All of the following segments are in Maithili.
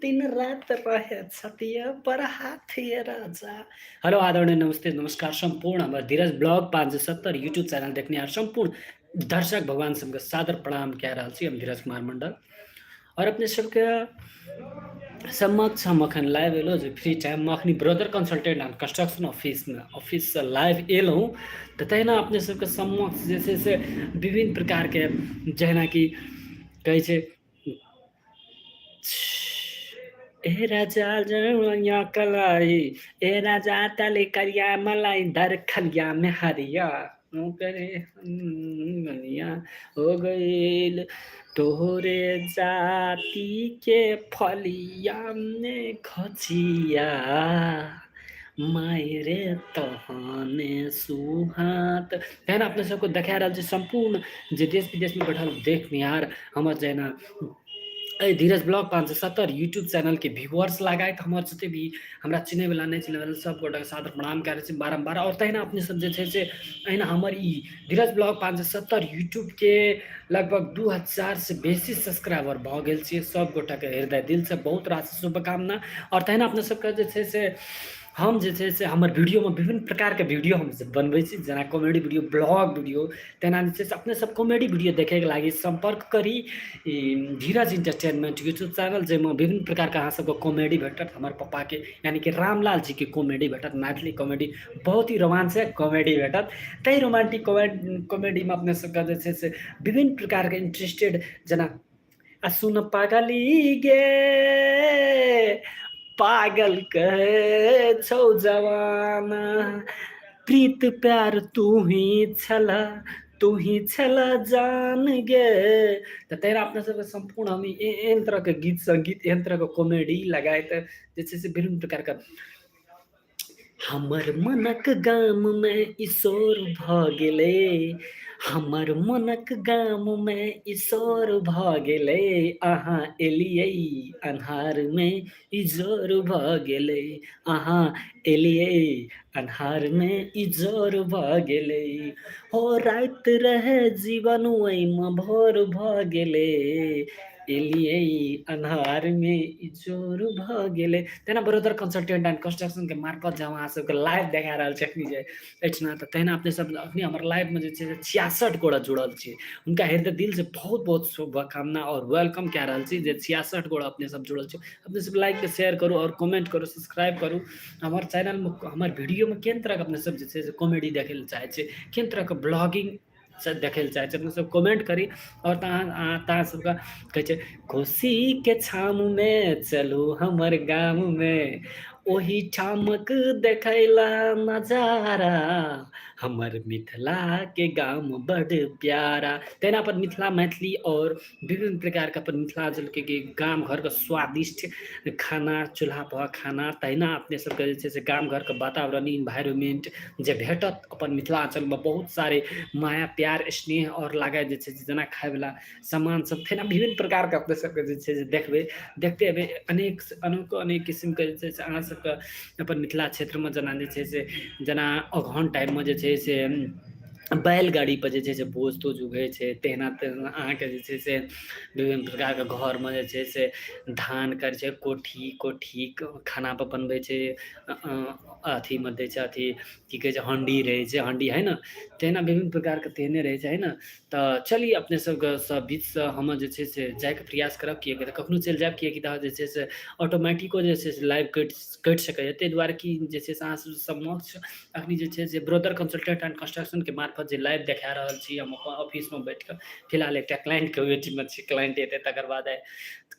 दिन रात रहे छतिया पर हाथ ये राजा। हेलो आदरणीय नमस्ते नमस्कार सम्पूर्ण हमर धीरज ब्लॉग 570 यूट्यूब चैनल देखनिहार सम्पूर्ण दर्शक भगवान सबके सादर प्रणाम कए रहल छी। हम धीरज कुमार मंडल और अपने सबके समक्ष हम अखन लाइव एलहुँ जे फ्री टाइममे अखनी ब्रदर कंसल्टेंट एंड कंस्ट्रक्शन ऑफिसमे ऑफिससँ लाइव एलहुँ तऽ तहिना अपने सबके समक्ष जे छै से विभिन्न प्रकारके जहिना कि कहै छै ए राजा जया कलाई, ए राजा तले करिया मलाई दर खलिया में हरिया करे हो गईल तोहरे जाति के फलिया में खचिया माय रे तहने सुहात। तेहन अपने सबके देखा रहल छै सम्पूर्ण जे देश विदेशमे बैठल देखनिहार हमर जेना एहि धीरज ब्लॉग 570 यूट्यूब चैनलके व्यूअर्स लगायत हमर जते भी हमरा चिन्हैवला नहि चिन्हैवला सब गोटाके सादर प्रणाम कए रहल छी बारम्बार। आओर तहिना अपने सब जे छै से एहिना हमर ई धीरज ब्लॉग 570 यूट्यूबके लगभग 2000 बेसी सब्सक्राइबर भऽ गेल छियै। सब गोटाके हृदय दिलसँ बहुत रास शुभकामना। आओर तहिना अपने सबके जे छै से हम जे छै से हमर वीडियोमे विभिन्न प्रकारके वीडियो हम बनबै छी, जेना कॉमेडी वीडियो, ब्लॉग वीडियो। तेना जे छै से अपने सब कॉमेडी वीडियो देखैके लागि सम्पर्क करी ई धीरज इंटरटेनमेंट यूट्यूब चैनल, जाहिमे विभिन्न प्रकारके अहाँ सबके कॉमेडी भेटत। हमर पप्पाके यानी कि रामलाल जीके कॉमेडी भेटत, मैथिली कॉमेडी बहुत ही रोमांचक कॉमेडी भेटत। ताहि रोमांटिक कॉमेडीमे अपने सबके जे छै से विभिन्न प्रकारके इंटरेस्टेड जेना आ सुन पागली गे पागल कहै छौ जवाना, प्रीत प्यार तू ही छला तू ही छला जान गे। तऽ तहिना अपना सबके सम्पूर्ण हम एहन तरहके गीत सङ्गीत एहन तरहके कॉमेडी लगाइत जे छै से विभिन्न प्रकारके हमर मनक गाममे ईश्वर भऽ गेलै, हमर मनक गाममे ईश्वर भऽ गेलै, अहाँ एलियै अन्हारमे इजोर भऽ गेलै, अहाँ एलियै अन्हारमे इजोर भऽ गेलै, हो राति रहै जीवन ओहिमे भोर भऽ गेलै, एलियै अन्हारमे इजोर भऽ गेलै। तेना ब्रदर कंसल्टेंट एंड कंस्ट्रक्शनके मार्फत जे हम अहाँ सबके लाइव देखा रहल छी अखनी जे एहिठिना, तऽ तहिना अपने सब अखनी हमर लाइवमे जे छै से 66 गोटा जुड़ल छी, हुनका हृदय दिलसँ बहुत बहुत शुभकामना आओर welcome कए रहल छी जे 66 गोटा अपने सब जुड़ल छी। अपने सब लाइक शेयर करू आओर कमेंट करू, सब्सक्राइब करू हमर चैनलमे। हमर वीडियोमे केहन तरहके अपने सब जे छै से कॉमेडी देखै लए चाहै छी, केहन तरहके ब्लॉगिंग से देखै लए चाहै छी, अपने सब कमेंट करी। आओर तऽ अहाँ सबके कहै छै कोसीके छाममे चलू हमर गाममे, ओहि ठामक देखैला नजारा, हमर मिथिलाके गाम बड़ प्यारा। तहिना अपन मिथिला मैथिली आओर विभिन्न प्रकारके अपन मिथिलाञ्चलके गाम घरके स्वादिष्ट खाना, चूल्हा पर खाना, तहिना अपने सबके जे छै से गाम घरके वातावरण इन्वायरमेंट जे भेटत अपन मिथिलाञ्चलमे बहुत सारे माया प्यार स्नेह आओर लागत जे छै जेना खायवला सामान सब, तहिना विभिन्न प्रकारके अपने सबके जे छै से देखबै देखते हेबै अनेक अनेको अनेक किसिमके जे छै से अहाँ सबके अपन मिथिला क्षेत्रमे जेना जे छै से जेना अगहन टाइममे जे छै से बैलगाड़ीपर जे छै से बोझ तोझ उघै छै, तहिना तहिना अहाँके जे छै से विभिन्न प्रकारके घरमे जे छै से धान करै छै, कोठी कोठी खानापर बनबै छै, अथीमे दै छै, अथी की कहै छै हण्डी रहै छै, हण्डी है ने, तहिना विभिन्न प्रकारके तेहने रहै छै है ने। तऽ चली अपने सबके सब बीचसँ हम जे छै से जाइके प्रयास करब, किएकि तऽ कखनो चलि जायब, किएकि तऽ जे छै से ऑटोमेटिको जे छै से लाइव कटि कटि सकैए। ताहि दुआरे कि जे छै से अहाँ सब समक्ष अखनी जे छै से ब्रदर कंसल्टेंट एंड कंस्ट्रक्शनके मार्फत जे लाइव देखा रहल छी हम अपन ऑफिसमे बैठ कऽ। फिलहाल एकटा क्लाइंटके वेटमे छी, क्लाइंट एतै तकर बाद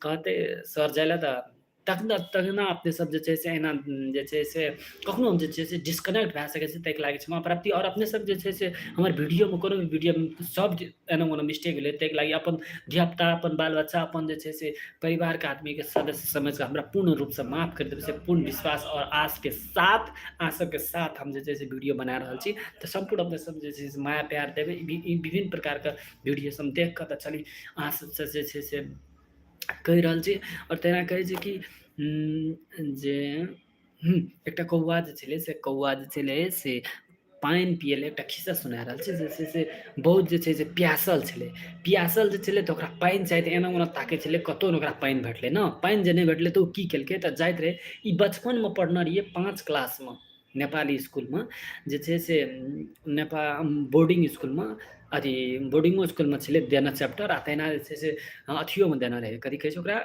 कहतै सर जाय लए, तऽ तखन तहिना अपने सब जे छै से एना जे छै से कखनो हम जे छै से डिस्कनेक्ट भए सकै छै, ताहिके लागि क्षमा प्राप्ति। आओर अपने सब जे छै से हमर वीडियोमे कोनो भी वीडियो सब एना ओना मिस्टेक भेलै ताहिके लागि अपन धियापुता अपन बाल बच्चा अपन जे छै से परिवारके आदमीके सदस्य समझिकऽ हमरा पूर्ण रूपसँ माफ करि देबै से पूर्ण विश्वास आओर आशके साथ अहाँ सबके साथ हम जे छै से वीडियो बना रहल छी। तऽ सम्पूर्ण अपने सब जे छै से माया प्यार देबै ई विभिन्न प्रकारके वीडियो सब देख कऽ। तऽ चली अहाँ सबसँ जे छै से कहि रहल छी आओर तेना कहै छै कि जे एकटा कौआ जे छलै से कौआ जे छलै से पानि पियै लए एकटा खिस्सा सुना रहल छी जे छै से बहुत जे छै से प्यासल छलै। प्यासल जे छलै तऽ ओकरा पानि चाही तऽ एना ओना ताकै छलै, कतहु नहि ओकरा पानि भेटलै ने। पानि जे नहि भेटलै तऽ ओ की केलकै तऽ जाइत रहै। ई बचपनमे पढ़ने रहियै 5 क्लासमे नेपाली इसकुलमे जे छै से नेपाल बोर्डिंग इसकुलमे, अथी बोर्डिंगो इसकुलमे छलै देने चैप्टर। आ तहिना जे छै से अथियोमे देने रहै, कथी कहै छै ओकरा,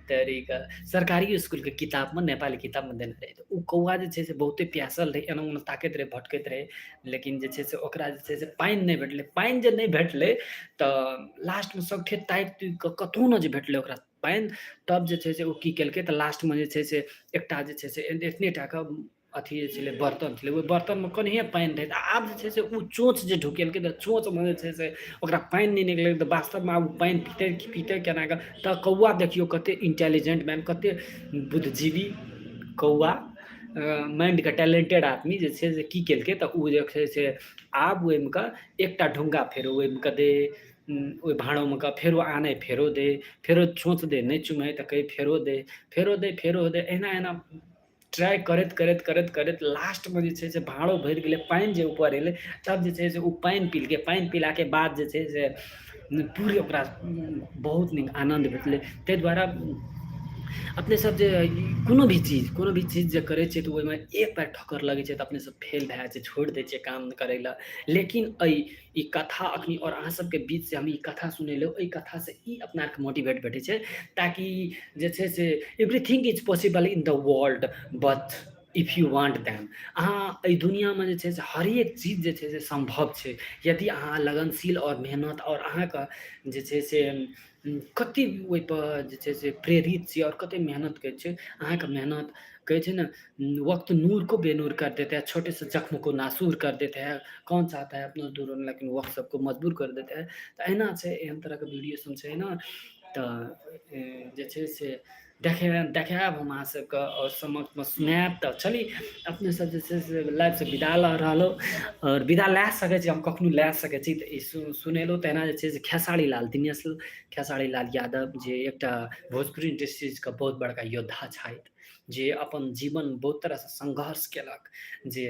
तरीका सरकारी इसकुलके किताबमे, नेपाली किताबमे देने रहै। तऽ ओ कौआ जे छै से बहुते प्यासल रहै, एना ओना ताकैत रहै, भटकैत रहै, लेकिन जे छै से ओकरा जे छै से पानि नहि भेटलै। पानि जे नहि भेटलै तऽ लास्टमे सभठे ताकि तुकि कऽ कतहु नहि जे भेटलै ओकरा पानि। तब जे छै से ओ की केलकै तऽ लास्टमे जे छै से एकटा जे छै से एतने टाके अथी जे छलै बर्तन छलै, ओहि बर्तनमे कनिए पानि रहै। तऽ आब जे छै से ओ चोँच जे ढुकेलकै तऽ चोँचमे जे छै से ओकरा पानि नहि निकलै। तऽ वास्तवमे आब ओ पानि पीतै पीतै केना कऽ? तऽ कौआ देखियौ कतेक इंटेलिजेंट मैन, कतेक बुद्धिजीवी कौआ माइंडके टैलेंटेड आदमी जे छै से की केलकै तऽ ओ जे छै से आब ओहिमे कऽ एकटा ढुङ्गा फेरो ओहिमे कऽ दे, ओहि भाँड़ोमे कऽ फेरो आनै, फेरो दे, फेरो चोँच दे, नहि चुमै तऽ कहै फेरो दे, फेरो दे, फेरो दे। एहिना एहिना ट्राइ करैत करैत करैत करैत लास्टमे जे छै से भाँड़ो भरि गेलै, पानि जे ऊपर एलै तब जे छै से ओ पानि पीलकै। पानि पीलाके बाद जे छै से पूरे ओकरा बहुत नीक आनन्द भेटलै। ताहि दुआरे अपने सब जे कोनो भी चीज जे करै छियै तऽ ओहिमे एक पैर ठोकर लगै छै तऽ अपने सब फेल भए जाइ छै, छोड़ि दै छियै काम करै लए। लेकिन एहि ई कथा अखनी आओर अहाँ सबके बीच से हम ई कथा सुनेलहुँ, एहि कथासँ ई अपना आरके मोटिवेट भेटै छै ताकि जे छै से everything is possible in the world but if you want them. अहाँ एहि दुनिआँमे जे छै से हरेक चीज जे छै से सम्भव छै यदि अहाँ लगनशील आओर मेहनत आओर अहाँके जे छै से कते ओहिपर जे छै से प्रेरित छी आओर कते मेहनत करै छै। अहाँके मेहनत कहै छै ने, वक्त नूर को बेनूर कर देता है, छोटे से जख्म को नासूर कर देता है, कौन चाहता है अपना दूर होना लेकिन वक्त सबको मजबूर कर देता है। तऽ एहिना छै, एहन तरहके वीडियो सब छै ने। तऽ जे छै से देखायब हम अहाँ सबके आओर समक्षमे सुनायब। तऽ चली अपने सब जे छै से लाइवसँ विदा लऽ रहलहुँ आओर विदा लए सकै छी, हम कखनो लए सकै छी। तऽ ई सुनेलहुँ। तहिना जे छै से खेसारी लाल, दिनेश खेसारी लाल यादव जे एकटा भोजपुरी इंडस्ट्रीजके बहुत बड़का योद्धा छथि, जे अपन जीवन बहुत तरहसँ संघर्ष केलक, जे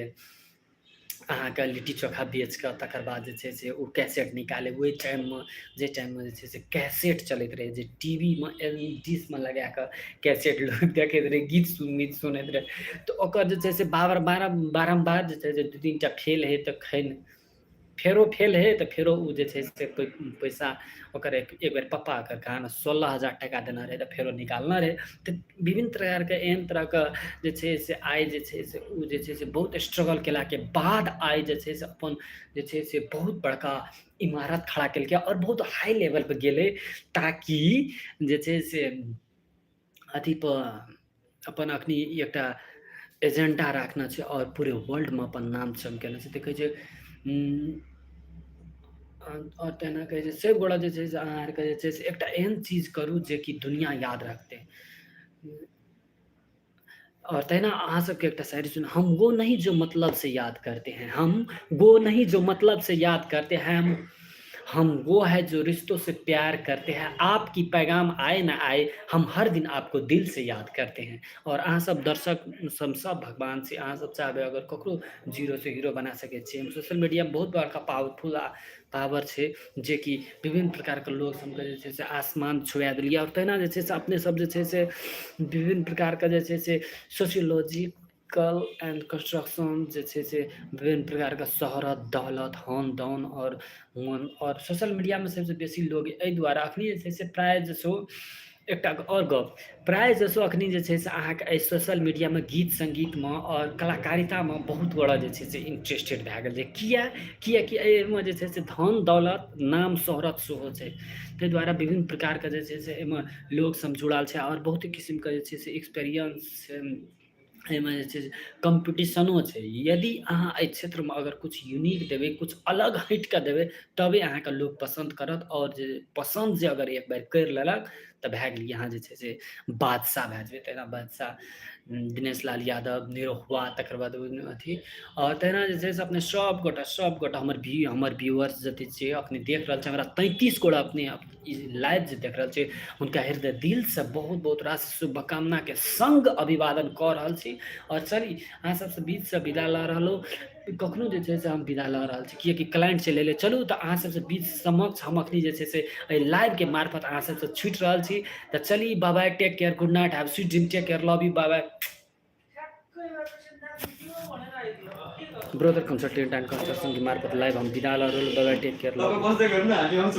अहाँके लिट्टी चोखा बेच कऽ तकर बाद जे छै से ओ कैसेट निकालै ओहि टाइममे, जाहि टाइममे जे छै से कैसेट चलैत रहै, जे टी वी मे डिशमे लगा कऽ कैसेट लोक देखैत रहै, गीत सुनैत रहै। तऽ ओकर जे छै से बार बार बारम्बार जे छै से दू तीन टा फेल होइ तऽ खैन फेरो फेल हइ तऽ फेरो ओ जे छै से पैसा ओकर एक बेर पप्पा ओकर कहाँ 16,000 टाका देने रहै तऽ फेरो निकालने रहै। तऽ विभिन्न प्रकारके एहन तरहके जे छै से आइ जे छै से ओ जे छै से बहुत स्ट्रगल केलाके बाद आइ जे छै से अपन जे छै से बहुत बड़का इमारत खड़ा केलकै आओर बहुत हाई लेवलपर गेलै ताकि जे छै से अथीपर अपन अखनी एकटा एजेंडा राखने छै आओर पूरे वर्ल्डमे अपन नाम चमकेने छै। देखै छै आओर तेना कहै छै सब गोटा जे छै से अहाँ आरके जे छै से एकटा एहन चीज करू जेकि दुनिया याद रखतै। और तहिना अहाँ सबके एकटा शायरी सुन। हम वो नहीं जो मतलब से याद करते हैं, हम वो नहीं जो मतलब से याद करते हैं, हम वो है जो रिश्तों से प्यार करते हैं, आपकी पैगाम आए ना आए हम हर दिन आपको दिल से याद करते हैं। और अहाँ सब दर्शक सब सब भगवान से अहाँ सब चाहबै अगर ककरो जीरोसँ हीरो बना सकै छियै। सोशल मीडियामे बहुत बड़का पावरफुल पावर छै जेकि विभिन्न प्रकारके लोक सबके जे छै से आसमान छुआ देलियै। आओर तहिना जे छै से अपने सब जे छै से विभिन्न प्रकारके जे छै से सोशियोलॉजिकल एंड कंस्ट्रक्शन जे छै से विभिन्न प्रकारके शोहरत, दौलत, हन दौन आओर मन आओर सोशल मीडियामे सबसँ बेसी लोग एहि दुआरे अखनी जे छै से प्रायः जे छै एकटा आओर गप, प्रायः जे छै अखनी जे छै से अहाँके एहि सोशल मीडियामे गीत सङ्गीतमे आओर कलाकारितामे बहुत बड़ा जे छै से इंटरेस्टेड भए गेल छै। किया? किएकि एहिमे जे छै से धन दौलत नाम शोहरत सेहो छै। ताहि दुआरे विभिन्न प्रकारके जे छै से एहिमे लोकसभ जुड़ल छै आओर बहुत किसिमके जे छै से एक्सपीरियंस छै। एहिमे जे छै से कम्पीटिशनो छै। यदि अहाँ एहि क्षेत्रमे अगर किछु यूनिक देबै, किछु अलग हटि कऽ देबै, तबे अहाँके लोक पसन्द करत। आओर जे पसन्द जे अगर एक बेर करि लेलक तऽ भए गेल, अहाँ जे छै से बादशाह भए जेबै। तहिना बादशाह दिनेश लाल यादव, निरहुआ, तकर बाद अथी। आओर तहिना जे छै से अपने सभगोटा हमर व्यूअर्स जतेक छियै, अपने देख रहल छै, हमरा 33 गोटा अपने ई लाइव जे देख रहल छै, हुनका हृदय दिलसँ बहुत बहुत रास शुभकामनाके संग अभिवादन कऽ रहल छी। आओर चली अहाँ सबसँ बीचसँ विदा लऽ रहलहुँ। कखनो जे छै से हम विदा लऽ रहल छी, किएकि क्लाइंट चलि एलै। चलू तऽ अहाँ सबसँ बीच समक्ष हम अखनी जे छै से एहि लाइवके मार्फत अहाँ सबसँ छुटि रहल छी। तऽ चली, bye, take care, good night, have sweet dream, take care, love you, bye. Brother consultant and कन्स्ट्रक्शनके मार्फत लाइभ हम विदा लऽ रहल। Bye, take care, love. तपाईँ बस्दै गर्नु, हामी आउँछौँ।